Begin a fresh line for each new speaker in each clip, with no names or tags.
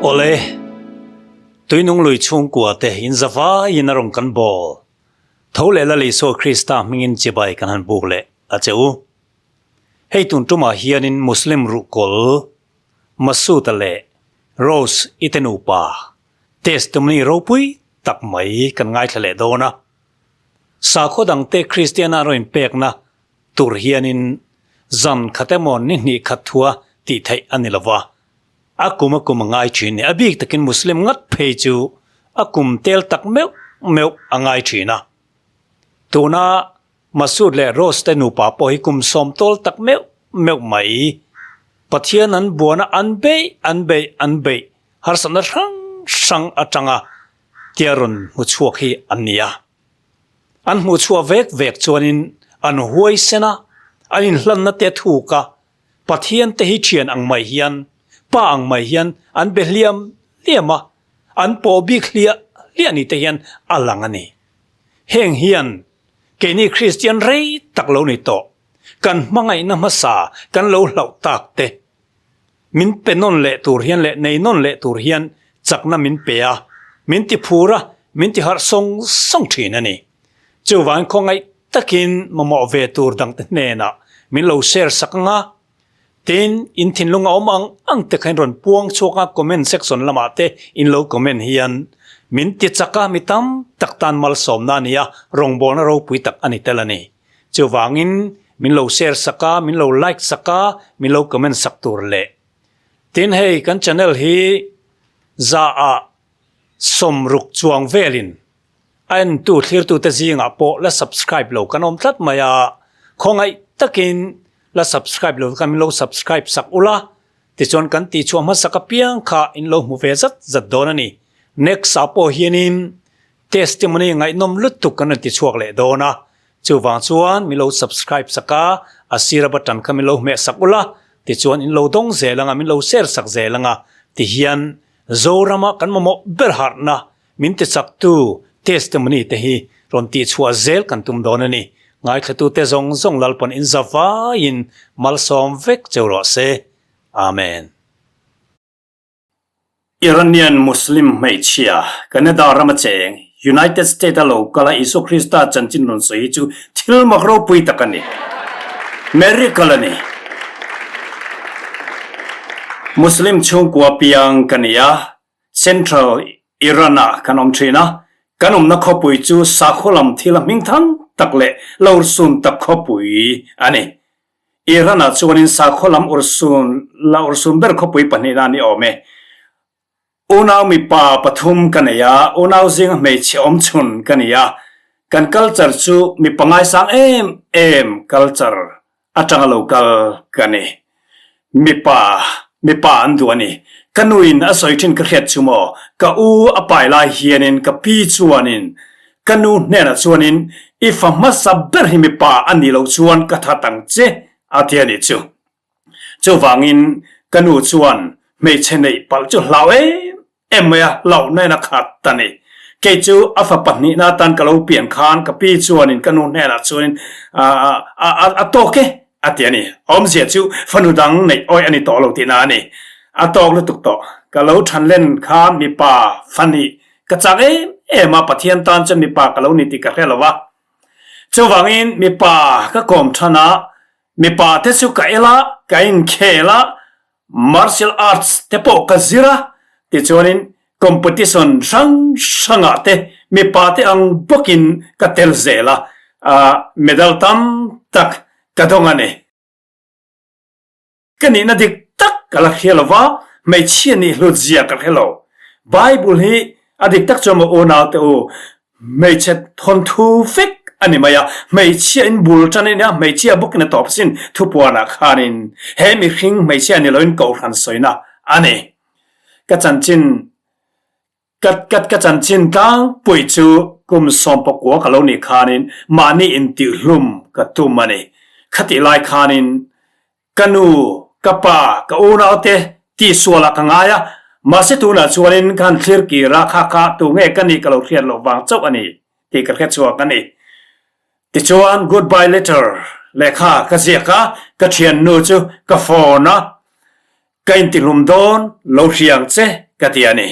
Awle, Tuinung lui chhungkua te in zavaiin a rawn kan bawl. Tho leh Lal Isua Krista hmingin chibai kan han buk leh a che u. Hei tun tumah hianin Muslim ruhkawl Masood-a leh Rose-i te nupa testimony ropui tak mai kan ngaithla leh dawn a. Sakhaw dangte Kristiana rawn inpekna tur hianin zan khat emaw ni hnih khat thua tih theih a ni lova, a kum a kum a ngai thin ni. A bik takin Muslim ngat phei chu a kum tel tak meuh meuh a ngai thin a. Tuna Masood leh Rose te nupa pawh hi kum sawmtawl tak meuh meuh mai. Pathian an buana an beih an beih an beih harsatna hrang hrang atanga tia rawn hmu chhuak hi an ni a. An hmuh chhuah vek vek chuanin an huaisen a, an inhlanna te thuk a, Pathian te hi thian ang mai hian, pa ang mai hian an be hliam hliam a, an pawh bik hliah hliah ni te hian a lang a ni. Heng hian keini Kristian rei tak lo ni tawh, kan hmangaihna hmasa kan lo hlauh tak te, Min pe nawn leh tur hian leh nei nawn leh tur hian chakna min pe a, min ti phur a, min ti harh sawng sawng thin a ni. Chuvangin khawngaih takin mamawh ve tur dangte hnenah min lo share sak ang a, tin in thinlung a awm ang ang te kha in rawn puang chhuak a, comment section lamah te in lo comment hian min ti chak a, mi tam tak tan malsawmna a ni a, rawngbawlna ropui tak a ni tel a ni. Chuvangin min lo share sak a, min lo like sak a, min lo comment sak tur leh. Tin hei kan channel hi za ah sawmruk chuang velin a entu thlirtute zingah pawh la subscribe lo kan awm tlat mai a, khawngaih takin la subscribe lo khan min lo subscribe sak ula, tichuan kan tihchhuah hmasak apiang kha in lo hmu ve zat zat dawn a ni. Next ah pawh hianin Testimony ngaihnawm lutuk kan rawn ti chhuak leh dawn a, chuvang chuan min lo subscribe sak a, a sira button kha min lo hmeh sak ula, tichuan in lo dawng zel anga min lo share sak zel anga tihian Zorama kan mamawh ber harhna min ti chaktu testimony te hi rawn tih chhuah zel kan tum dawn a ni. Ngaithlatute zawng zawng Lalpawn in za vaiin malsawm vek cheu rawh se. Amen. Iranian Muslim hmeichhia, Canada rama cheng, United States a lo kal a Isua Krista chanchin rawn sawi hi chu thil mak ropui tak a ni. Miracle a ni. Muslim chhungkua piang ka ni a, Central Iran ah kan awm thin a, kan awmna khawpui chu sakhaw lam thil a hmingthang tak leh lorsun tak khawpui a ni. Iran-ah chuanin sakhaw lam urhsun la urhsun ber khawpui pahnihna a ni awm e. Unau mipa pathum ka nei a, unau zinga hmeichhe awmchhun ka ni a. Kan culture chu mipa ngaisang em em culture atanga lo kal ka ni. Mipa, mipa an duh a ni. Ka nuin a sawi thin ka hriat chu maw, ka u a pai lai hianin ka pi chuanin Ka nu hnenah chuanin i fa hmasa ber hi mipa a nih loh chuan ka that ang che a ti a nih chu. Chuvangin ka nu chuan hmeichhe neih palh chu hlau em em mai a, hlauhna in a khat a ni. Kei chu a fa pahnihna atan ka lo pian khan ka pi chuanin ka nu hnenah chuanin a tawk e a ti a ni. Awmzia chu fanu dang neih awih a ni tawh lo tihna a ni. A tawk lutuk tawh. Ka lo thanlen kha mipa fa nih Ka chak em em a, Pathian tan chuan mipa ka lo ni tih ka hre lo va. Chuvangin mipa ka kawm than a, mipa te chu ka el a, ka inkhel a, martial arts te pawh ka zir a, tichuanin competition hrang hrangah te mipa te ang bawkin ka tel zel a, medal tam tak ka dawng a ni. Ka nihna dik tak ka la hria lo va, hmeichhia nih hlut zia ka hre lo. Bible hi a dik tak chuan maw unau te u, hmeichhe thawnthu vek a ni mai a, hmeichhia in bul tan a nia, hmeichhia bawkin a tawp sin thupuanah khanin he mihring hmeichhia ni loin kohhran sawina a ni. Ka chanchin Ka ka ka chanchin tlangpui chu kum sawmpakua ka lo nih khanin mahni intihhlum ka tum a ni. Khatih lai khanin ka nu, ka pa, ka unaute tihsualah ka ngai a, mahse tunah chuanin ka han thlir kir a, kha kha tunge ka nih ka lo hriat loh vang chauh a ni tih ka hrechhuak a ni. Tichuan goodbye letter lehkha ka ziak a, ka thiannu chu ka phone a, Ka intihlum dawn lo hriang che ka ti a ni.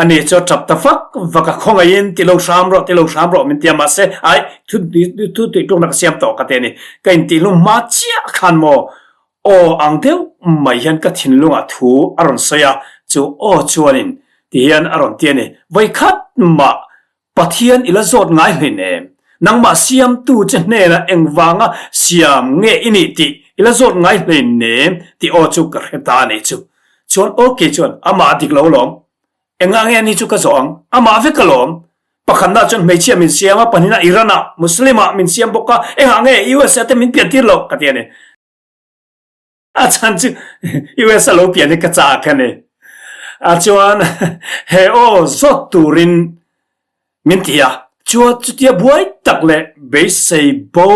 Ani chu a tap ta vak vak a, khawngaihin ti lo hram rawh, ti lo hram rawh min ti a, mahse ai thu thu tuitlukna ka siam tawh ka ti a ni. Ka intihlum hma chiah khan maw aw ang deuh mai hian ka thinlungah thu a rawn sawi a, chu aw chuanin ti hian a rawn ti a ni, Vawikhat mah Pathian i la zawt ngai hlen em? Nangmah siamtu che hnenah engvanga siam nge i nih tih i la zawt ngai hlen em? tih aw chu ka hre ta a nih chu. Chuan ok chuan amah a dik lo lawm. Engah nge ani chu ka zawh ang? Amah vek alawm. Pakhatna chuan hmeichhia min siam a, pahnihna Iran-ah, Muslim-ah min siam bawk a, engah nge USA te min pian tir loh? ka ti a ni. A chhan chu US a lo pian hi ka chak a ni. A chuan he aw zawt turin min ti a, chuan chutia buai tak leh beisei bo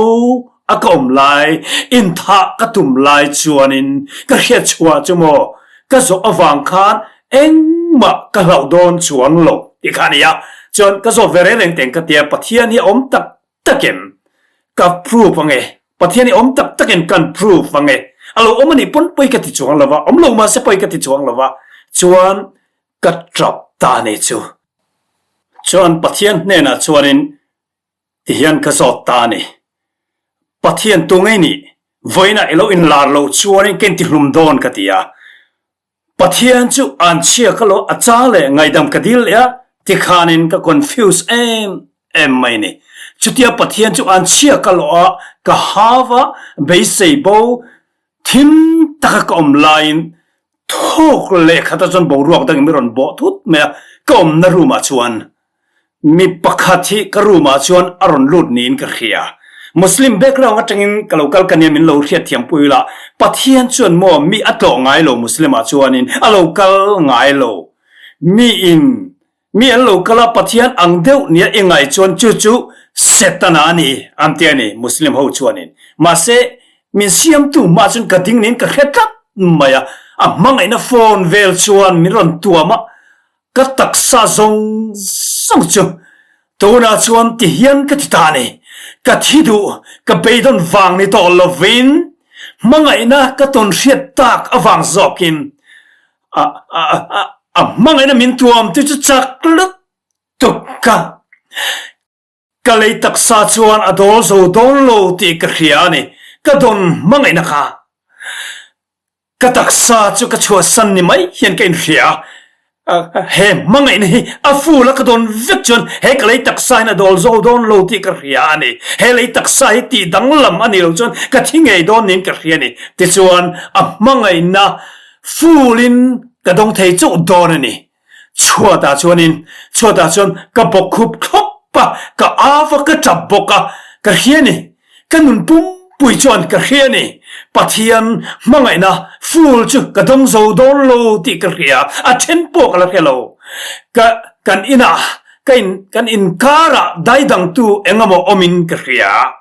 a ka awm lai, inthah ka tum lai chuanin ka hriat chhuah chu maw ka zawh avang khan engmah ka hlauh dawn chuang lo tih kha a ni a. Chuan ka zawt ve reng reng teng ka tia Pathian hi a awm tak takin ka prove ange, Pathian i awm tak takin kan prove ange, a lo awm anih pawn pawi ka ti chuang lova, awm lo mahse pawi ka ti chuang lova, chuan ka tap ta anih chu. Chuan Pathian hnenah chuanin tihian ka zawt ta ani, Pathian tu ngei nih vawiinah i lo inlar loh chuanin ka intihlum dawn ka ti a, Pathian chu an chhia ka lo a cha leh ngaidam ka dil leh a tikhanin ka confuse em em mai ni. Chutia Pathian chu an chhia ka lo a ka hau a beisei bo thim taka ka awm laiin thawk leh khat a chuan boruak dangin mi rawn bawh thut mai a, ka awmna room ah chuan Mi pakhat hi ka room ah chuan a rawn lut niin ka hria. Muslim background atangin ka lo kal ka nia min lo hriatthiam pui ula, Pathian chuan maw mi a tlawh ngai lo Muslim ah chuanin a lo kal ngai lo. Mi in mi an lo kal a Pathian ang deuh nia i ngai chuan chu chu Setana a ni an ti a ni Muslim ho chuanin. Mahse min siamtu hmaah chuan ka ding niin ka hre tlat mai a, a hmangaihna phone vel chuan min rawn tuam a, Ka taksa zawng zawng chu tunah chuan ti hian ka ti ta a ni. Ka thi duh, ka beidawn vang ni tawh lovin hmangaihna ka tawn hriat tak avang zawkin a a a a hmangaihna min tuam te chu chak lutuk a. Ka lei taksa chuan a dawl zo dawn lo tih ka hria a ni. Ka dawn hmangaihna kha Ka taksa chu ka chhuahsan ni mai hian ka inhria a, he hmangaihna hi a ful a ka dawn vek chuan he ka lei taksa hian a dawl zo dawn lo tih ka hria a ni. He lei taksa hi tih danglam a nih loh chuan ka thi ngei dawn niin ka hria a ni. Tichuan a hmangaihna fulin ka dawng thei chauh dawn a ni. Chhuatah chuanin, chhuatah chuan ka bawkkhup thlawp a, ka av a, ka tap bawk a, ka hria ni. Ka nun pumpui chuan ka hria ni. Pathian hmangaihna ful chu ka dawng zo dawn lo tih ka hria, a then pawh ka la hre lo. Ka, kan inah, ka in, kan inkarah daidangtu engemaw awmin ka hria.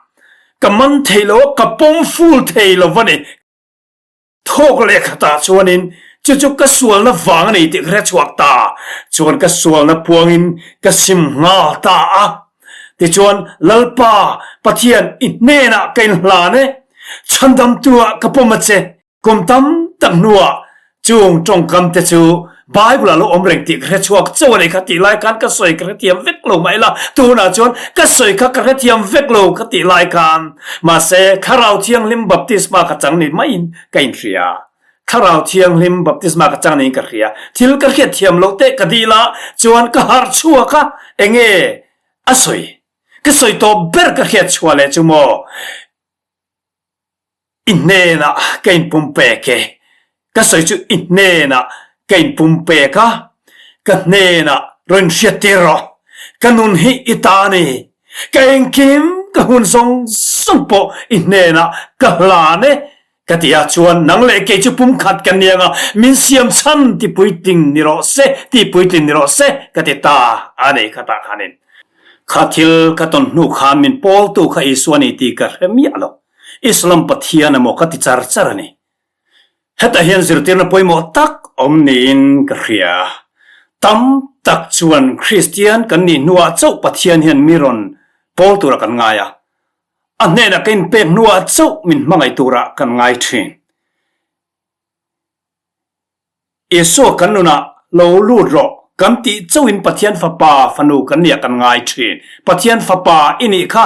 Ka man thei lo a, ka pawm ful thei lo va ni. Thawk leh khatah chuanin chu chu ka sualna vang a ni tih ka hre chhuak ta. Chuan ka sualna puangin ka sim nghal ta a. Tichuan, Lalpa, Pathian, i hnenah ka inhlan e. Chhandamtu-ah ka pawm a che. Kum tam tak hnuah chung tawngkam te chu Bible-ah lo awm reng tih ka hre chhuak chauh a ni kha tih lai khan ka sawi ka hrethiam vek lo mah ila, tunah chuan ka sawi kha ka hrethiam vek lo ka tih lai khan mahse Thlarau Thianghlim baptisma ka chang ni maiin ka inhria. Thlarau Thianghlim baptisma ka chang niin ka hria. Thil ka hriatthiam loh teh ka dil a, chuan ka harh chhuak a, enge a sawi? Ka sawi tawp ber ka hriat chhuah leh chu maw? I hnenah ka inpumpek e. Ka sawi chu i hnenah ka inpumpek a, ka hnenah rawn hriattir rawh. Ka nun hi i ta a ni. Ka engkim ka hun zawng zawng pawh i hnenah ka hlan e. Ka ti a, chuan nang leh kei chu pumkhat ka niang a, min siam chhan ti puitling ni rawh se, ti puitlin ni rawh se ka ti ta a ni khatah khanin. Kha thil ka tawn hnu khan min pawltu kha Isua ni tih ka hre miah lo. Islam Pathian emaw ka ti char char a ni. Hetah hian zirtirna pawimawh tak awm niin ka hria. Tam tak chuan Kristian kan nih hnuah chauh Pathian hian mi rawn pawl turah kan ngai a. A hnenah ka inpek hnuah chauh min hmangaih turah kan ngai thin. Isua kan nunah. lo lut rawh kan tih chauhin Pathian fapa fanu kan nia kan ngai thin. Pathian fapa i nih kha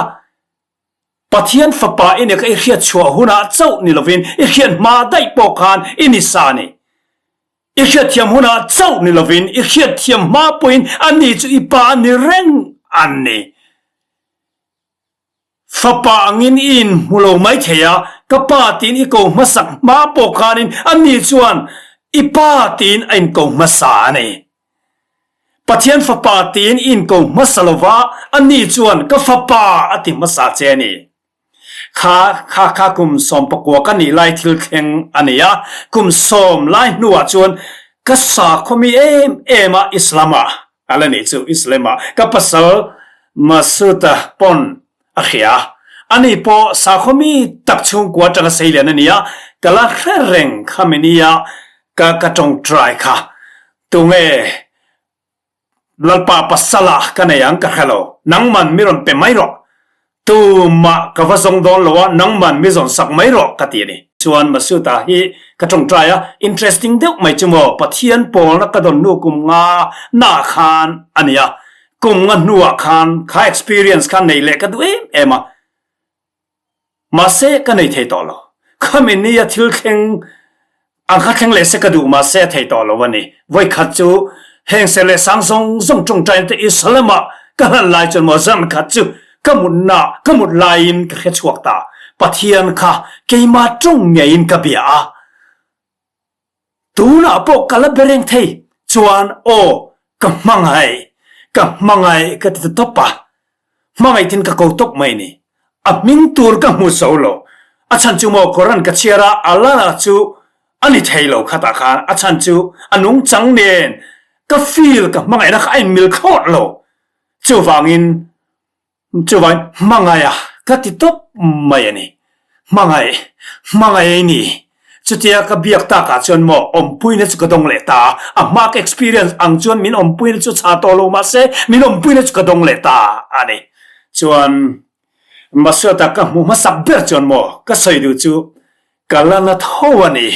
Pathian fapa i nih kha i hriat chhuah hunah chauh ni lovin i hriat hma daih pawh khan i ni sa a ni. I hriatthiam hunah chauh ni lovin i hriatthiam hma pawhin ani chu i pa a ni reng a ni. Fapa angin i inhmu lo mai thei a, ka pa tiin i ko hmasak hma pawh khanin ani chuan i pa tiin a inko hmasa a ni. Pathian fapa tiin i inko hmasa lova, ani chuan ka fapa a ti hmasa che a ni. Kha kha kha kum 19 ka nih lai thil thleng a ni a, kum sawm lai hnuah chuan ka sakhawmi em em a Islam-ah a la nih chu Islam-ah ka pasal Masood-a pawn a hria. Ani pawh sakhawmi tak chhungkua atanga seilian a ni a, ka la hre reng khami nia ka ka tawngtai kha. Tunge Lalpa pasala ka nei ang ka hre lo, nangman mi rawn pe mai rawh. Tumah ka va zawng dawn lo a, nangman mi zawn sak mai rawh ka ti a ni. Chuan Masuta hi ka tawngtai a, interesting deuh mai chu maw, Pathian pawlna ka dawn hnu kum nga naah khan a ni a, kum nga hnuah khan kha experience kha neih leh ka duh em em a, Mahse, ka nei thei tawh lo. Khami nia thil thleng ang kha thleng leh se ka duh mahse a thei tawh lo a ni. Vawikhat chu heng ser leh sang zawng zawng tawngtaina te Israel-ah ka hlan lai chuan maw zan khat chu ka mutna ka mut laiin ka hre chhuak ta. Pathian kha keimah tawng ngeiin ka bia a. Tunah pawh ka la be reng thei chuan aw ka hmangaih, ka hmangaih ka ti ta tawp a, hmangaihtin ka ko tawp mai ni. A hming tur ka hmu zo lo. A chhan chu maw Koran ka chhiar a, Allah chu a ni thei lo khatah khan a chhan chu a nungchang nen ka feel ka hmangaihna kha a inmil thlawt lo. Chuvangin Chuvang hmangaih a ka ti tawp mai a ni. Hmangaih, hmangaih a ni. Chutia ka biak takah chuan maw awmpuina chu ka dawng leh ta a, a hma ka experience ang chuan min awmpuina chu chha tawh lo mahse min awmpuina chu ka dawng leh ta a ni. Chuan Masuata ka hmu hmasak ber chuan maw ka sawi duh chu ka la na tho a ni.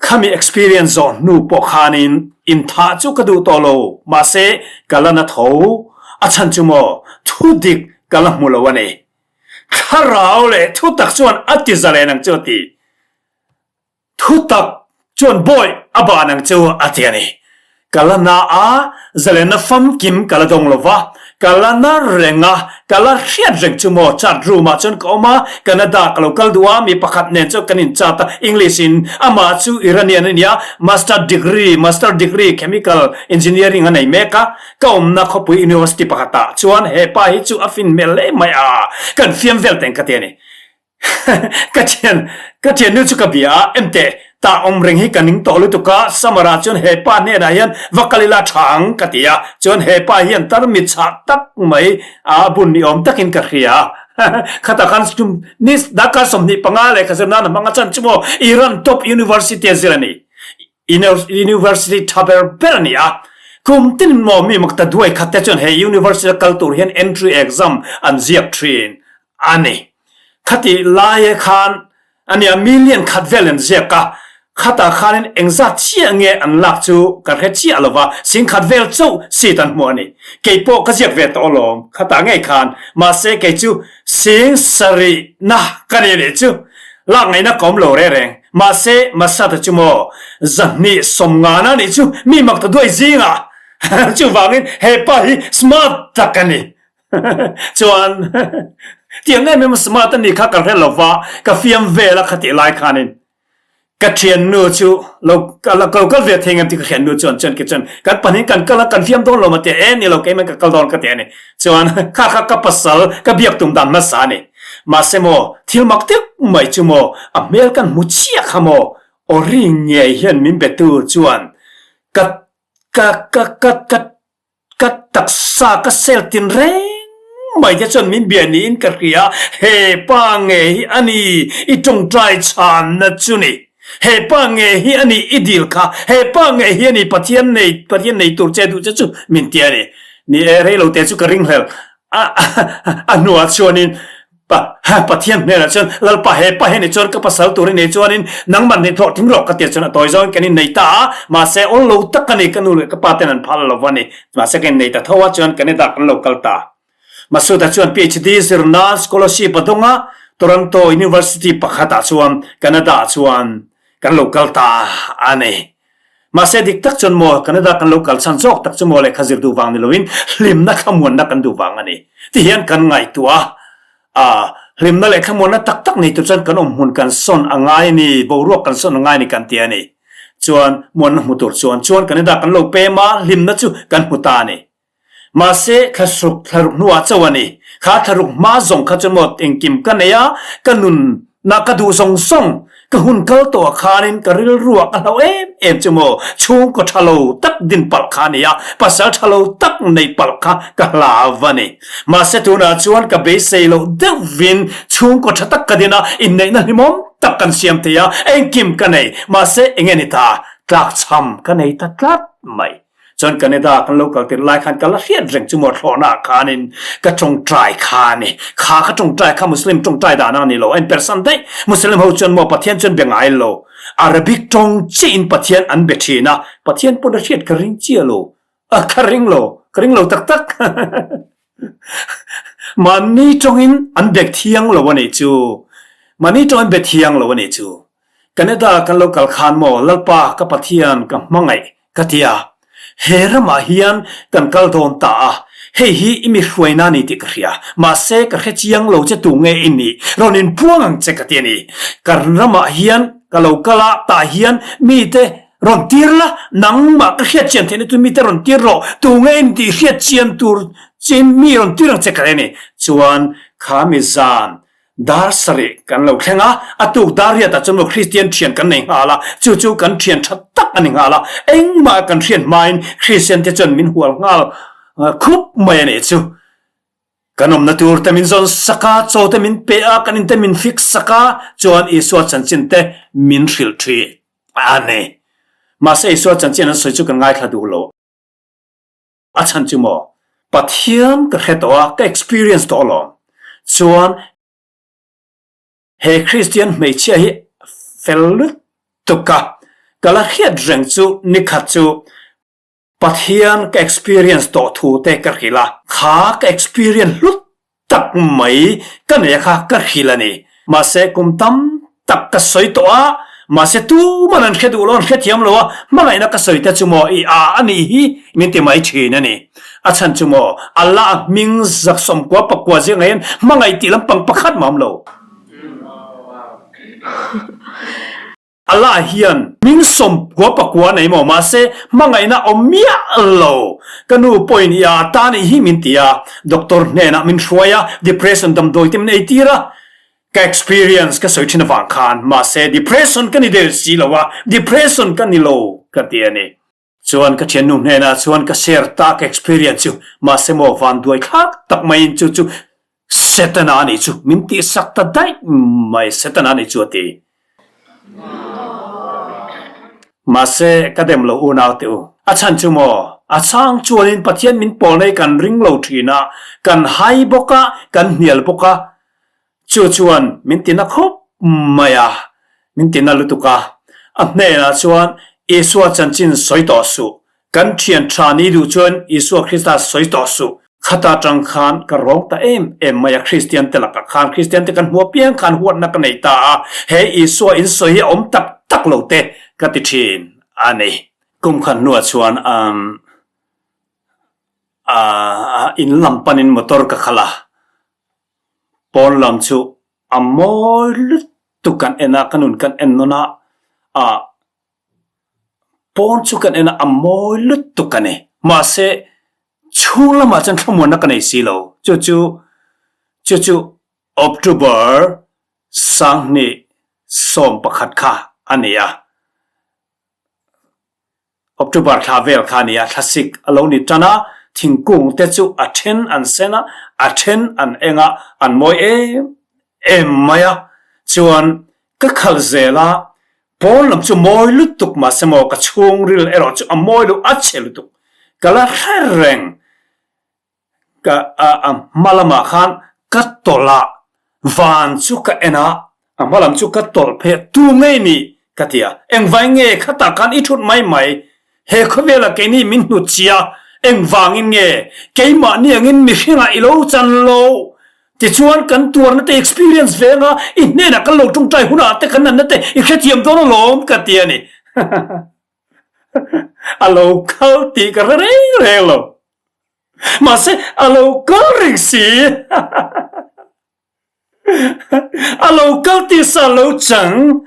Khami experience zawh hnu pawh khanin inthah chu ka duh tawh lo, mahse ka la na tho, a chhan chu maw thu dik ka la hmu lo a ni. Thlarau leh thu tak chuan a ti zalen ang chu a ti. Thu tak chuan bawi a ban ang chu a ti a ni. Ka la na a, zalenna famkim ka la dawng lo va, ka la na reng a, ka la hriat reng chu maw, chat room ah chuan ka awm a, Canada ka lo kal duh a, mi pakhat nen chuan kan in chat a, English in, amah chu Iranian a nia, master degree, master degree chemical engineering a nei mek a, ka awmna khawpui university pakhat ah chuan he pa hi chu a fin hmel hle mai a, kan fiam vel teng ka ti a ni. Ka thian, ka thiannu chu ka bia a, Emte, tah awm reng hi ka ning tawh lutuk a, summer ah chuan he pa hnenah hian va kal ila tha ang ka ti a, chuan he pa hian tarmit chhah tak mai a bun ni awm takin ka hria a, khatah khan ni darkar 25 lehkha zir nan a hmang a chan chu maw Iran top university a zir a ni, University tha ber ber a ni a, kum tin maw mi makta duai khat te chuan he university a kal tur hian entry exam an ziak thin a ni. Khati laia khan a nia million khat vel an ziak a, khatah khanin engzat chiah nge an lak chu ka hre chiah lo va, singkhat vel chauh seat an hmu a ni. Kei pawh ka ziak ve tawh alawm, khatah ngei khan, mahse kei chu sing sarihna ka ni leh chu lak ngaihna ka awm lo reng reng. Mahse Masada chu maw 290 na nih chu mi mak ta duai zingah chuvangin he pa hi smart tak a ni. Chuan tiang em em smart a nih kha ka hre lo va, ka fiam vel a khatih lai khanin ka thiannu chu lo lo kal ve thei ngem tih ka thiannu chuan chuan ke chuan kan pahnih kan kal a kan fiam dawn lo ma tia e ni lo keimah ka kal dawn ka ti a ni. Chuan kha kha ka pasal ka biak tum dan hmasa a ni. Mahse maw thil mak deuh mai chu maw a hmel kan hmu chiah kha maw aw ri ngei hian min be tu chuan ka ka ka ka ka Ka taksa ka sel tin reng mai te chuan min bia niin ka hria, he pa nge hi a ni i tawngtai chhanna chu ni, he pa nge hi a ni i dil kha, he pa nge hi a ni Pathian nei Pathian nei tur che duh che chu min ti a ni. Ni e, rei lo te chu ka ringhlel a a hnuah chuanin. Pa, Pathian hnenah chuan, Lalpa he pa he ni chuan ka pasal tur i nei chuanin nangman nih hlawh thing rawh ka tia chuan a tawi zawngin kan innei ta a, mahse awl lo tak a ni, ka nu leh ka pa ten an phal lo va ni, mahse ka innei ta tho a chuan Canada kan lo kal ta. Masuda chuan PhD zir nan scholarship a dawng a, Toronto University pakhatah chuan Canada ah chuan kan lo kal ta a ni. Mahse dik tak chuan maw Canada kan lo kal chhan zawk tak chu maw lehkha zir duh vang ni loin hlimna thlamuanna kan duh vang a ni. Ti hian kan ngaihtuah a, hlimna leh thlamuanna tak tak nei tur chuan kan awm hmun kan sawn a ngai a ni, boruak kan sawn a ngai a ni kan ti a ni. Chuan muanna hmu tur chuan chuan Canada kan lo pem a, hlimna chu kan hmu ta a ni. Mahse, thlasruk thlaruk hnuah chauh a ni. Kha thlaruk hma zawng kha chu maw engkim ka nei a, ka nunna ka duh zawng zawng, ka hun kal tawh ah khanin ka rilruah ka hlauh em em chu maw chhungkaw tha lo tak din palh kha a ni a, pasal tha lo tak neih palh kha ka hlau a ni. Mahse tunah chuan ka beisei loh deuhvin chhungkaw tha tak ka din a, inneihna hlimawm tak kan siam thei a, engkim ka nei. Mahse, enge ni ta? Tlakchham ka nei ta tlat mai. Chuan Canada kan lo kal tirh lai khan ka la hriat reng chu maw thlawhna ah khanin ka tawngtai kha a ni. Kha ka tawngtai kha Muslim tawngtai dan a ni lo, a inpersan daih. Muslim ho chuan maw Pathian chuan be ngai lo, Arabic tawng chiah in Pathian an be thin a, Pathian pawn a hriat ka ring chiah lo, a ka ring lo, ka ring lo tak tak. Mahni tawngin an be thiang lo a nih chu, mahni tawng an be thiang lo a nih chu. Canada kan lo kal khan maw Lalpa ka Pathian ka hmangaih ka ti a, he ramah hian kan kal dawn ta a, hei hi i mi hruaina a ni tih ka hria, mahse ka hre chiang lo che tu nge i nih, rawn inpuang ang che ka ti a ni. Kan ramah hian ka lo kal a, tah hian mite rawn tir la, nangmah ka hriat chian theihna chu mite rawn tir rawh, tu nge i ni tih hriat chian tur chin mi rawn tir ang che ka ti a ni. Chuan kha mi zan Dar sarih kan lo thleng a, a tuk dar riatah chuan maw Kristian thian kan nei nghal a, chu chu kan thian tha tak a ni nghal a, engmah kan hriat hmain Kristian te chuan min hual nghal khup mai a nih chu. Kan awmna tur te min zawn sak a, chaw te min pe a, kan in te min fik sak a, chuan Isua chanchin te min hrilh thin a ni. Mahse Isua chanchin an sawi chu kan ngaithla duh lo. A chhan chu maw? Pathian ka hre tawh a, ka experience tawh alawm. Chuan he Kristian hmeichhia hi fel lutuk a, ka la hriat reng chu nikhat chu Pathian ka experience tawh thu te ka hrilh a, kha ka experience hlut tak mai ka nei a kha ka hrilh a ni. Mahse kum tam tak ka sawi tawh a, mahse tuman an hre duh lo, an hrethiam lo a, hmangaihna ka sawi te chu maw i a a nih hi min ti mai thin a ni. A chhan chu maw Allah a hming zak sawmkua pakua zingah hian hmangaih tih lampang pakhat mah a awm lo. Allah hian hming sawmkua pakua nei maw? Mahse, hmangaihna awm miah lo. Ka nu pawhin i a ta nih hi min ti a, doctor hnenah min hruai a, depression damdawi te min ei tir a. Ka experience ka sawi thin avang khan, mahse depression ka ni der si lo a, depression ka ni lo ka ti a ni. Chuan ka thiannu hnenah chuan ka share ta ka experience chu, mahse maw vanduai thlak tak maiin chu chu Setana anih chu min tihsak ta daih mai, Setana anih chu a ti. Mahse ka dem lo unau teh u, a chhan chu maw a chang chuanin Pathian min pawl nei kan ring lo thin a, kan hai bawk a, kan hnial bawk a, Chu chuan min tina khawp mai a, min tina lutuk a. A hnenah chuan, Isua chanchin sawi tawh suh, kan thian tha ni duh chuan Isua Krista sawi tawh suh. Khata tang khan ka rawng ta em em mai a, Kristian te lakah khan, Kristian te kan hmu apiang khan huatna ka nei ta a, he Isua in sawi hi a awm tak tak lo te ka ti thin a ni. Kum khat hnuah chuan in lam panin motor ka khalh a, Pawn lam chu a mawi lutuk kan en a, ka nun kan en nawn a, ah pawn chu kan en a, a mawi lutuk a ni. Mahse, chhung lamah chuan thlamuanna ka nei si lo. Chu chu, chu chu October sanghnih 11 kha a ni a. October thla vel kha a ni a, thlasik a lo ni tan a, thingkung te chu a then an sen a, a then an eng a, an mawi em em mai a, chuan ka khalh zel a, pawn lam chu mawi lutuk mahse maw ka chhungril erawh chu a mawi loh a chhe lutuk, ka la hre reng. Ka a hma lamah khan ka tawlh a. Van chu ka en a, a hma lam chu ka tawlh phei a, tu ngei nih? ka ti a, engvai nge khatah khan i thut mai mai? He khawvela keini min hnut chia, engvangin nge keimahni angin mihringah i lo chan lo? Tichuan kan tuarna te experience ve anga i hnenah kan lo tawngtai hunah te kan natna te i hrethiam dawn alawm ka ti a ni. A lo kal tih ka hre reng reng lo. Mahse a lo kal reng si. A lo kal tih sa lo chang.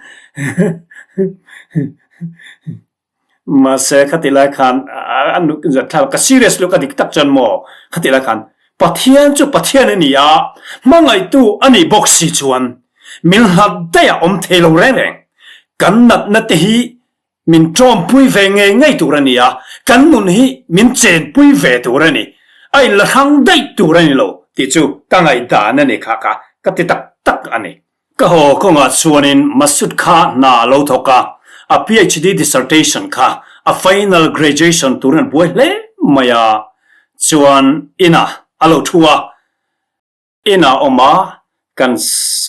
Mahse khati lai khan a nuk zat thal ka serious lo ka dik tak chuan maw khati lai khan Pathian chu Pathian a ni a, hmangaihtu a nih bawk si chuan min hlat daih a awm thei lo reng reng. Kan natna te hi min ṭawmpui ve ngei ngei tur a ni a, kan nun hi min chenpui ve tur a ni, a inla hrang daih tur a ni lo tih chu ka ngaihdan a ni kha ka ka ti tak tak a ni. Ka haw kawngah chuanin Masud kha hna a lo thawk a, a PhD dissertation kha a final graduation turin an buai hle mai a, chuan inah a lo thu a, inah awm a, kan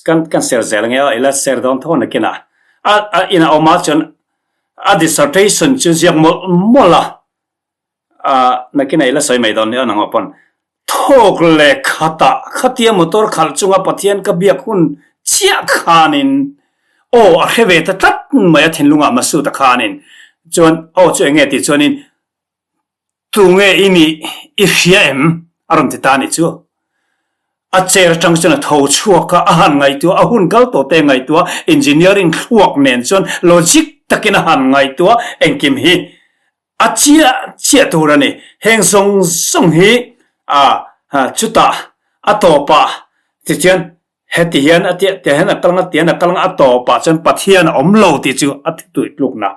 kan kan ser zel nge a, ila ser dawn tho nakinah a a inah awm a chuan a dissertation chu ziak mawlh mawlh a, Ah, nakin a ila sawi mai dawn nia nangmah pawn. Thawk leh khatah khatia motor khalh chunga Pathian ka biak hun chiah khanin aw a hre ve ta tlat mai a thinlungah Masood-a khanin chuan aw chu enge tih chuanin tunge i nih i hria em? a rawn ti ta a nih chu. A chair atang chuan a tho chhuak a, a han ngaihtuah, a hun kal tawh te ngaihtuah, engineering thluak nen chuan logic takin a han ngaihtuah engkim hi A chiah chiah tur a ni. Heng zawng zawng hi a chutah a tawpah tichuan heti hian a tiah tiah hian a kal ang a tiah hian a kal ang a tawpah chuan Pathian a awm lo tih chu a thi tuih tlukna.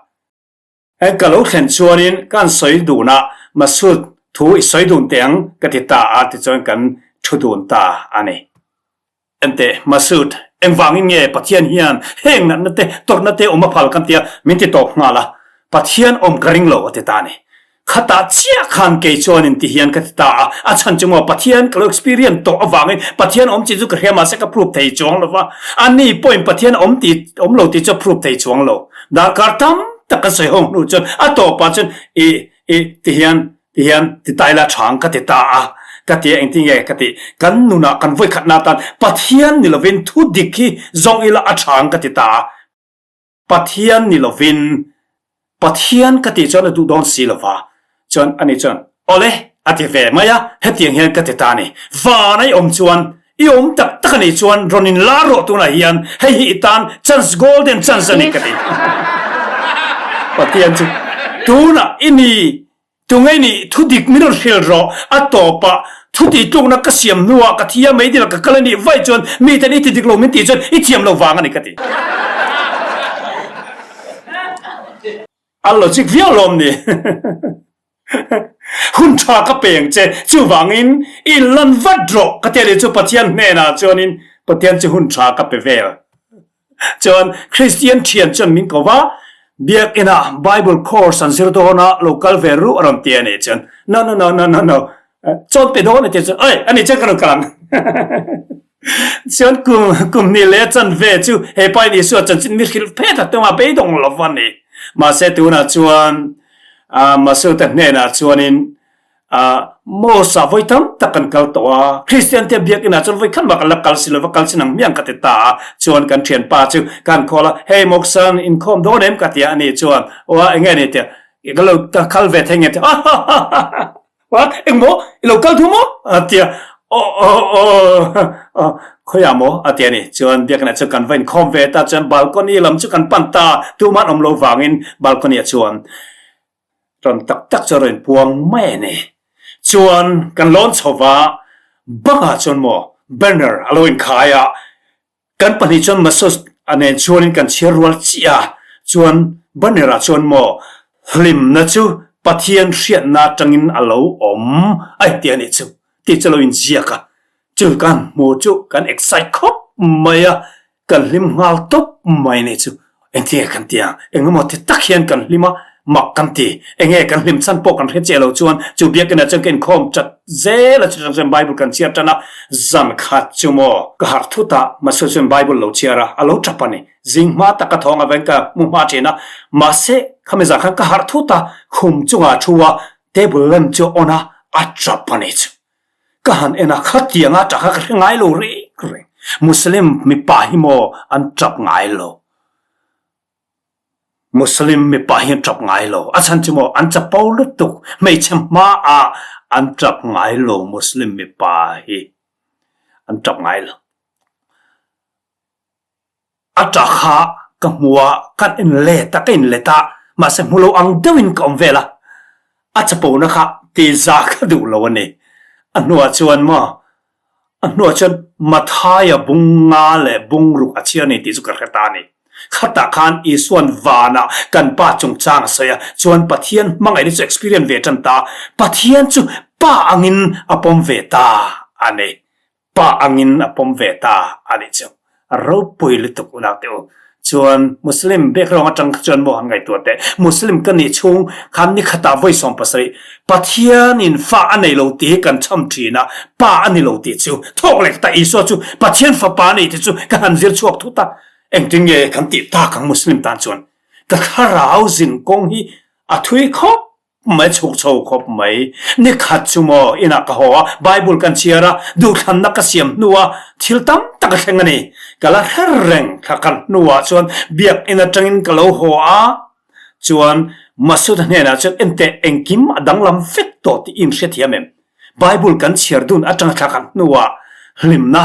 Heng ka lo thlen chuanin kan sawi dun a, Masood thu i sawi dun teh ang ka ti ta a tichuan kan thu dun ta a ni. Enteh, Masood, engvangin nge Pathian hian heng natna te, tawrhna te awm a phal kan tia min ti tawp nghal a, Pathian awm ka ring lo a ti ta a ni. Khatah chiah khan kei chuanin ti hian ka ti ta a, a chhan chu maw Pathian ka lo experience tawh avangin Pathian awm chi chu ka hria mahse ka prove thei chuang lo va, ani pawhin Pathian awm ti awm lo tih chu a prove thei chuang lo. Darkar tam tak kan sawi ho hnu chuan a tawpah chuan i I ti hian, ti hian ti ta ila chhang ka ti ta a, ka ti a engtin nge ka tih, kan nunah kan vawikhatna atan Pathian ni lovin thu dik hi zawng ila a chhang ka ti ta a, Pathian ni lovin Pathian ka tih chuan a duh dawn si lova, chuan ani chuan awle a ti ve mai a, hetiang hian ka ti ta a ni, van a i awm chuan I awm tak tak a nih chuan rawn in lar rawh tunah hian hei hi i tan chance golden chance a ni ka ti. Pathian chu tunah i ni tunge i nih thu dik min rawn hrilh rawh a tawpah thu tih tlukna ka siam hnuah ka thi a mei dil ka kal a nih vaih chuan miten i ti dik lo min tih chuan i thiam lo vang a ni ka ti. A logic viau lawm ni. Hun tha ka peng che, chuvangin i inlan vat rawh ka ti a ni chu Pathian hnenah chuanin Pathian chu hun tha ka pe vel. Chuan Kristian thian chuan min ko va, Biakinah Bible course an zir dawn a, lo kal ve ruh a rawn ti a nih chuan no no no no no no chawn pe dawn a ti chuan oi ani chuan ka rawn kal ang. Chuan kum kum hnih leh a chanve chu he pa in Isua chanchin mi hrilh phet a tum a, beidawng lo va ni. Mahse tunah chuan Masuta hnenah chuanin Mos-ah vawi tam tak kan kal tawh a, Kristian te biakinah chuan vawi khat mah kan la kal si lo va, kal sin ang hmiang ka ti ta a, chuan kan thianpa chu kan call a, Hey Moksan, inkhawm dawn em? ka ti a, ani chuan, Aw a, enge ni? tia, Ka lo ka kal ve thei nge? tia, Ha ha ha ha ha. What? Engmaw? I lo kal thu maw? A ti a, Aw, aw, aw, khawiah maw? A ti a ni. Chuan biakna chu kan va inkhawm ve ta chuan balcony lam chu kan pan ta, tuman awm lo vangin balcony ah chuan rawn tak tak chu a rawn inpuang mai a ni. Chuan kan lawn chho va, bangah chuan maw banner a lo inkhai a, Kan pahnih chuan massage a nen chuanin kan chhiar rual chiah a, chuan banner ah chuan maw hlimna chu Pathian hriatna atangin a lo awm a inti a nih chu tih chu a lo inziak a, chu kan hmu chu kan excite khawp mai a, kan hlim nghal tawp mai a nih chu, engtinge kan ti ang, engemaw ti tak hian kan hlim a. Mak kan ti. Enge kan hlim chhan pawh kan hre chiah lo chuan chu biakinah chuan ka inkhawm chat zel a, chutang chuan Bible kan chhiar tan a, zan khat chu maw ka harh thut a, Masu chuan Bible lo chhiar a, a lo tap a ni. Zing hma tak ka thawng avangin ka hmu hma thin a, mahse khami zan khan ka harh thut a, khum chungah a thu a, table lamp chu a on a, a tap a ni chu. Ka han en a, khatianga tah kha ka hre ngai lo reng reng. Muslim mipa hi maw an tap ngai lo. Muslim mipa hi an tap ngai lo. A chhan chu maw an chapo lutuk. Hmeichhe hmaah an tap ngai lo Muslim mipa hi an tap ngai lo. A ta kha ka hmu a, kan inlet a, ka inlet a, mahse hmu lo ang deuhin ka awm vel a. A chapona kha tiza ka duh lo a ni. A hnuah chuan maw A hnuah chuan Mathaia bung nga leh bung ruk a chhiar nei tih chu ka hre ta a ni. Khatah khan Isua'n vanah kan Pa chungchang a sawi a, chuan Pathian hmangaihna chu experience ve tan ta a, Pathian chu Pa angin a pawm ve ta a ni. Pa angin a pawm ve ta a nih chu. A ropui lutuk unau te u. Chuan Muslim background atang kha chuan maw han ngaihtuah teh. Muslim ka nih chhung khan ni khatah vawi 70 Pathianin fa a nei lo tih hi kan chham thin a, pa a ni lo tih chu thawk leh khatah Isua chu Pathian fapa a ni tih chu ka han zir chhuak thut a. Engtin nge kan tih tak ang Muslim tan chuan ka thlarau zin kawng hi a thui khawp Mai chhuk chho khawp mai. Ni khat chu maw inah ka haw a, Bible kan chhiar a, duhthlanna ka siam hnua thil tam tak a thleng a ni. Ka la hre reng thla khat hnuah chuan biakinn atangin ka lo haw a, chuan Masuda hnenah chuan enteh engkim a danglam vek tawh tih i inhrethiam em? Bible kan chhiar dun atanga thla khat hnuah hlimna,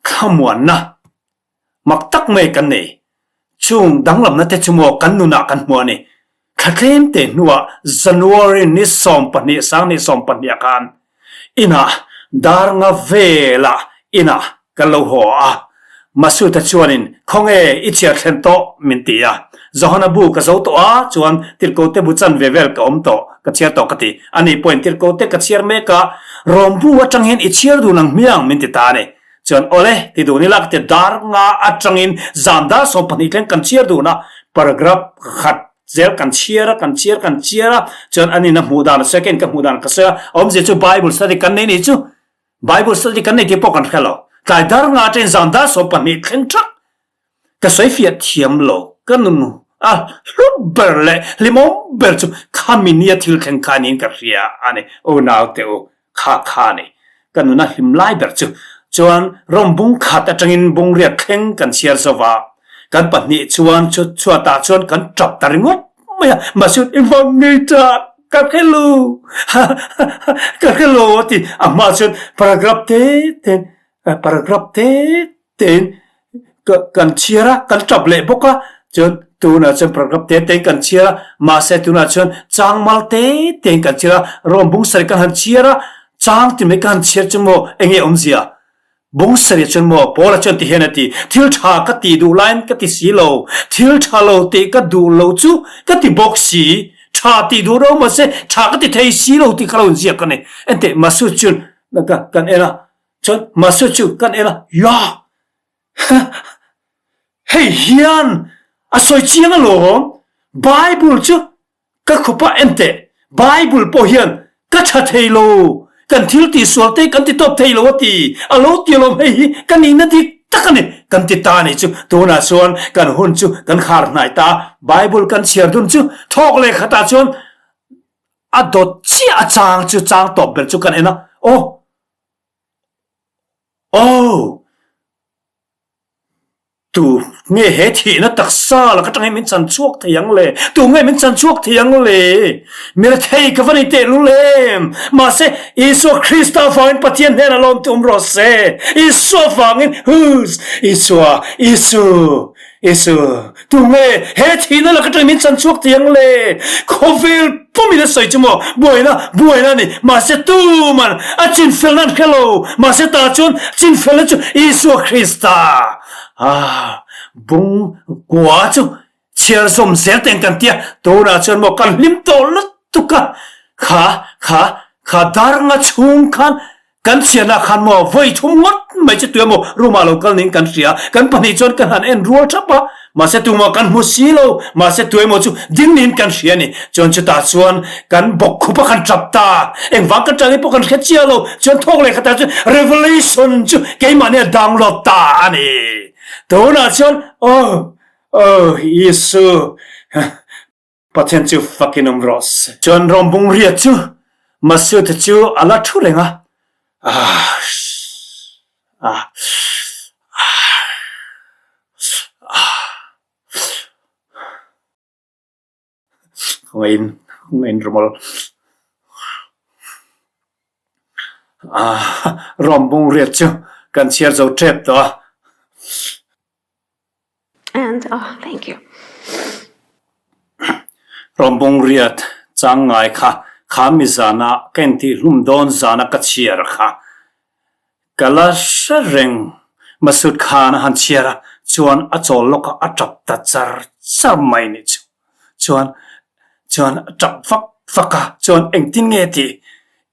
thlamuanna, Mak tak mai kan nei. Chung danglamna te chu maw kan nunah kan hmu a ni. Thla tlem te hnuah January ni 12 sang ni 12 ah khan inah dar nga velah inah kan lo haw a. Masuta chuanin khawnge i chhiar thlen tawh min ti a. Johana bu ka zo tawh a chuan tirhkote bu chanve vel ka awm tawh ka chhiar tawh ka ti. Ani pawhin tirhkote ka chhiar mek a, Rom bu atang hian i chhiar dun ang hmiang min ti ta a ni. Chuan awle ti dun ila ka ti dar nga atangin zan dar 12 thleng kan chhiar dun a, paragraph khat zel kan chhiar a, kan chhiar kan chhiar a, chuan an in a hmuh dan a sawi a, keiin ka hmuh dan ka sawi a, a awmzia chu Bible study kan nei nih chu, Bible study kan nei tih pawh kan hre lo, tlai dar nga atangin zan dar 12 thleng thak Ka sawi fiah thiam lo, ka nun a hlu ber leh hlimawm ber chu khami nia thil thleng kha niin ka hria a ni, u naute u, kha kha a ni. Ka nun a hlim lai ber chu. Chuan rawng bung khat atangin bungriat thleng kan chhiar zo va, kan pahnih chuan chu chhuatah chuan kan tap ta ringawt mai a, mahse i vang ngei ta, ka hre lo, ha ha ha, ka hre lo a ti, a hmaah chuan paragraph te tein, paragraph te Tein kan chhiar a, kan tap leh bawk a, chuan tunah chuan paragraph te tein kan chhiar a, mahse tunah chuan changmal te tein kan chhiar a, rawng bung sarih kan han chhiar a, chang ti mai ka han chhiar chu maw enge awmzia? Bung sarih chuan maw Paula chuan ti hian a ti, thil tha ka tih duh laiin ka ti si lo, thil tha lo tih ka duh lo chu ka ti bawk si, tha tih duh ro mahse tha ka ti thei si lo tih kha lo inziak a ni. Enteh Masu chuan kan en a, Chuan Master chu kan en a, Ya! Hei hian a sawi chiang alawm, Bible chu ka khup a en teh, Bible pawh hian ka tha thei lo, kan thil tihsual te kan ti tawp thei lo a ti, a lo ti alawm hei hi ka nihna dik tak a ni, kan ti ta a nih chu. Tunah chuan kan hun chu kan khar hnai ta a, Bible kan chhiar dun chu thawk leh khatah chuan a dawt chiah a chang chu chang tawp ber chu kan en a, aw! Aw! Tu nge he thihna taksa laka tang hi min chan chhuak thei ang le? Tu nge min chan chhuak thei ang le? Mi rethei ka va ni teh lul em! Mahse, Isua Krista vangin Pathian hnenah lawm ti awm rawh se. Isua vangin, Hus! Isua, Isu! Isu, tu nge he thihna laka tang min chan chhuak thei ang le? Khawvel pumin a sawi chu maw? Buaina, buaina a ni. Mahse tuman a chinfelna an hre lo. Mahse tah chuan chinfelna chu Isua Krista. Ah, bung kua chu chhiar zawm zel teng kan tia. Tunah chuan maw kan hlim tawh lutuk a. Kha, kha, kha darnga chhung khan Kan chhiarna khan maw vawi thum ngawt mai chu tuemaw room ah lo kal niin kan hria. Kan pahnih chuan kan han en rual thap a. Mahse tumah kan hmu si lo, mahse tuemaw chu ding niin kan hria a ni. Chuan chutah chuan kan bawk khup a kan tap ta. Engvang kan tang pawh kan hre chiah lo. Chuan thawk leh khatah chuan Revelation chu keimahni a download ta a ni. Tunah chuan, Oh, oh, Isu, Pathian chu fakin awm rawh se. Chuan Rawmbung riat chu Masood chu a la thu reng a, Ah, ah, ah, ah. Khawngaih in rumal. Ah, Rawmbung riat chu kan chhiar zo tep tawh a.
And oh, thank you.
Rawmbung riat chang ngai kha kha mi zana ka intih hlum dawn zana ka chhiar kha ka la hre reng. Masood Khan a han chhiar a, chuan a chawl lawk a, a tap ta char char mai nih chu. Chuan chuan a tap vak vak a, chuan engtin nge tih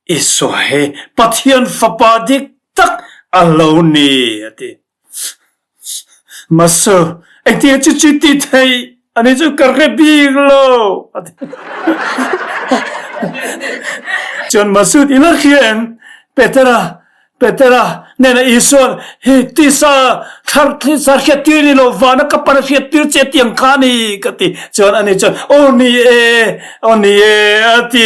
Isua hi Pathian fapa dik tak a lo ni a ti. Masu, engtin chu chu ti thei ani chu ka hre bik lo a ti. Chuan Masud i la hria em? Petera, Petera hnenah Isua'n hi tisa thlar tisa hriat tir ni lo vana ka pan a hriat tir che tiang kha a ni ka ti. Chuan ani chuan aw ni e, aw ni e a ti.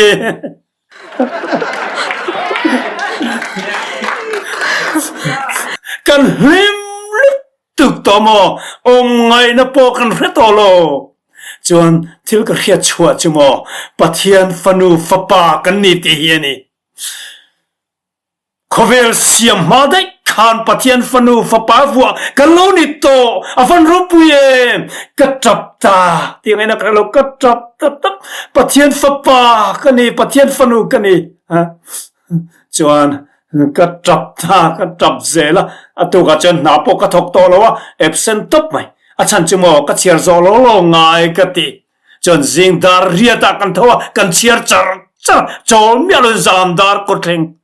Kan hlim lutuk tawh maw? Awm ngaihna pawh kan hre tawh lo. Chuan thil ka hriat chhuah chu maw Pathian fanu fapa kan ni tih hi a ni. Khawvel siam hma daih khan Pathian fanu fapa vuah kan lo ni tawh, a van ropui em! Ka tap ta tih ngaihna ka hre lo, ka tap ta tak, Pathian fapa ka ni, Pathian fanu ka ni. Chuan ka tap ta, ka tap zel a, a tukah chuan hna pawh ka thawk tawh lo a, absent tawp mai. A chhan chu maw ka chhiar zawh lo lo ngai ka ti. Chuan zing dar riatah kan tho a, kan chhiar char char, chawl miah lo zan dar kawt thleng.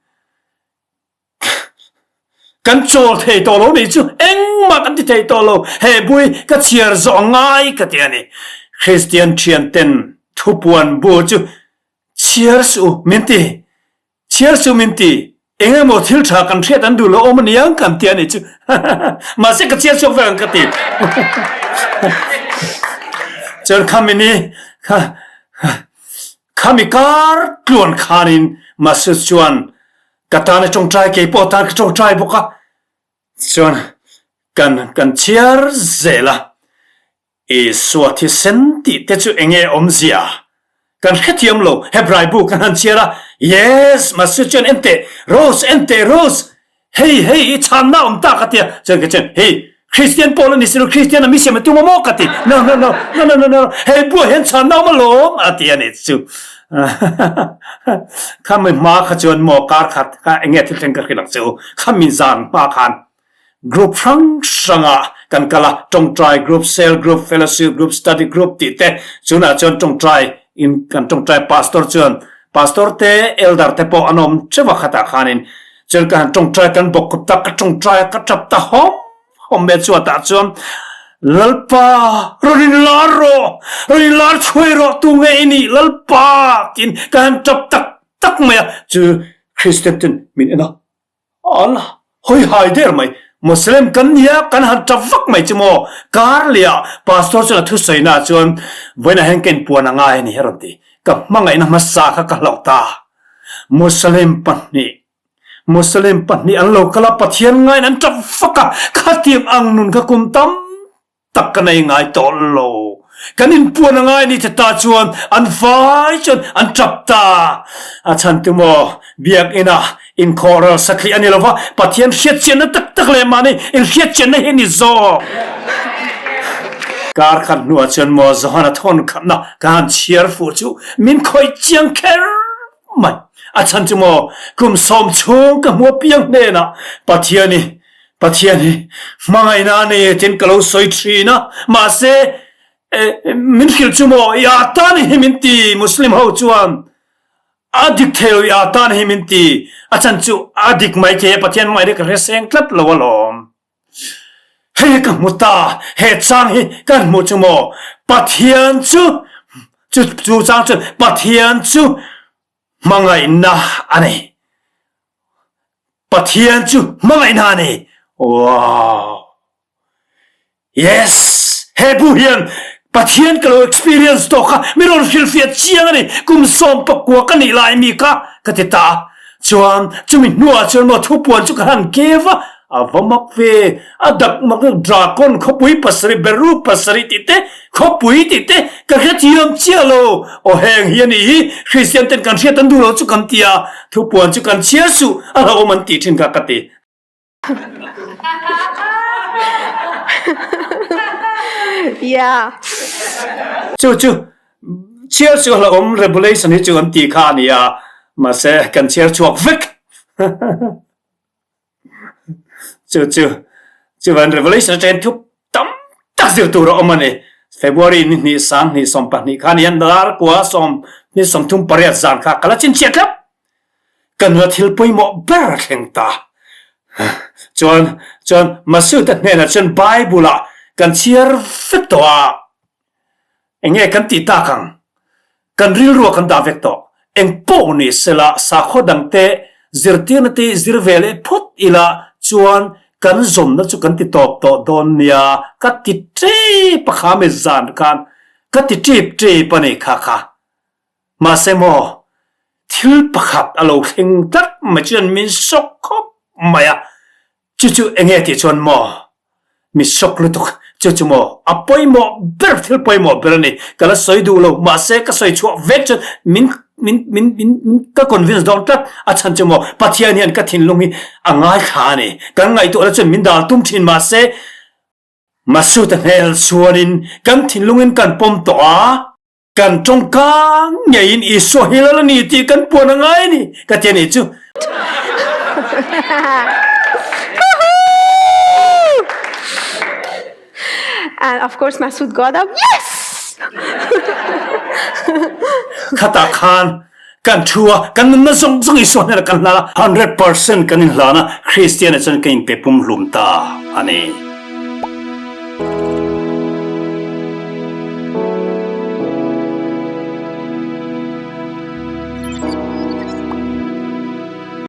Kan chawl thei tawh lo nih chu engmah kan ti thei tawh lo, he bui ka chhiar zawh a ngai ka ti a ni. Kristian thian ten thupuan bu chu chhiar suh u min ti, chhiar suh min ti, eng emaw thil tha kan hriat an duh lo awm aniang kan ti a nih chu, mahse ka chhiar chhuak vek ang ka ti. Chuan khami ni kha Khami kar tluan khanin Masood chuan ka tan a tawngtai, kei pawh tan ka tawngtai bawk a, chuan kan kan chhiar zel a, Isua thisen tih te chu enge awmzia kan hrethiam lo, Hebrai bu kan han chhiar a, Yes, Masood chuan en teh, Rose en teh Rose, Hei hei i chhanna awm ta ka tia chuan ka chuan hei Christian pawl a ni silo Christian a mi siam a tum a maw ka ti no no no no no no no hei buah hian chhanna awm alawm a ti a ni chu kha mi hma kha chuan maw kar khat kha enge thil thleng ka hrilh ang che u kha mi zan hma khan group hrang hranga kan kal a tawngtai group cell group fellowship group study group tih te chunah chuan tawngtai in kan tawngtai pastor chuan pastor te elder te pawh an awm theuh a khatah khanin Chuan ka han tawngtai kan bawk kawp ta, ka tawngtai a, ka tap ta hawm hawm mai a, chuatah chuan Lalpa rawn in lar rawh, rawn in lar chhuai rawh, tu nge i nih Lalpa tiin ka han tap tak tak mai a, chu Kristian ten min en a, an hawi hai der mai, Muslim kan ni a, kan han tap vak mai chu maw, kar leh ah Pastor chuan a thusawi naah chuan vawiinah hian ka inpuan a ngai a ni a rawn ti, ka hmangaihna hmasa kha ka hlauh ta. Muslim pahnih Muslim pahnih an lo kal a, Pathian ngaiin an tap fak a, khatiang ang nun kha kum tam tak ka nei ngai tawh lo. Kan inpuan a ngai ni te ta chuan an vai chuan an tap ta. A chhan tu maw biakinn ah inkhawhral satliah a ni lo va, Pathian hriatchianna tak tak leh mahni inhriatchianna hi a ni zawk. Kar khat hnuah chuan maw Johana thawn khatna ka han chhiar fuh chu min khawih chiang kher mai. A chhan chu maw kum sawm chhung ka hmu apiang hnenah Pathian hi Pathian hi hmangaihna a nei e tiin ka lo sawi thin a, mahse min hrilh chu maw i ah tan hi min ti Muslim ho chuan a dik thei lo i ah tan hi min ti a chhan chu a dik mai thei a Pathian hmangaihna ka hre seng tlat lo alawm. Hei ka hmu ta, he chang hi kan hmuh chu maw? Pathian chu, chu chu chang chuan Pathian chu hmangaihna a ni. Pathian chu hmangaihna a ni. Wow! Yes! He bu hian Pathian ka lo experience tawh kha mi rawn hrilhfiah chiang a ni. Kum 19 ka nih lai mi kha ka ti ta a. Chuan chumi hnuah chuan maw thupuan chu ka han kev a, a va mak ve. A dak mak deuh Drakon khawpui pasarih, Beru pasarih tih te, khawpui tih te ka hrethiam chiah lo. Aw heng hi a nih hi, Kristian ten kan hriat an duh lo chu kan ti a, thupuan chu kan chhiar suh a hlauhawm an tih thin kha ka ti.
Yeah.
Chu chu chhiar chu hlauhawm regulation hi chu an tih kha a ni a, mahse kan chhiar chhuak vek. Chu chu chuan revelation atangin thu tam tak zir tur a awm a ni. February ni hnih sang hnih 12 khan hian dar kua sawm ni 38 zan kha ka la chhinchhiah tlat. Ka nula thil pawimawh ber a thleng ta. Chuan chuan Masuda hnenah chuan Bible ah kan chhiar vek tawh a, eng nge kan tih tak ang? Kan rilruah kan dah vek tawh. Eng pawh ni sela sakhaw dangte zirtirna te zir ve leh phawt ila chuan kan zawmna chu kan ti tawp tawh dawn nia ka ti tep a kha mi zan khan ka ti tip tep a ni kha kha. Mahse maw, thil pakhat a lo thleng tlat mai chuan min sawk khawp mai a, chu chu eng nge tih chuan maw, mi sawk lutuk, chu chu maw a pawimawh ber, thil pawimawh ber a ni, ka la sawi duh lo, mahse ka sawi chhuah vek chuan min min min min min ka convince dawn tlat, a chhan chu maw Pathian hian ka thinlung hi a ngaithla a ni, kan ngaihtuahna chuan min dal tum thin mahse Masuta hmel chuanin kan thinlungin kan pawm tawh a. Kan tawngka ngeiin Isua hi lal a ni tih kan puan a ngai a ni, ka ti a nih chu.
And of course Masood got up, yes!
Khatah khan kan thu a, kan nunna zawng zawng Isua hnenah kan hlan a, 100% kan inhlan a, Kristian ah chuan kan inpe pumhlum ta a ni.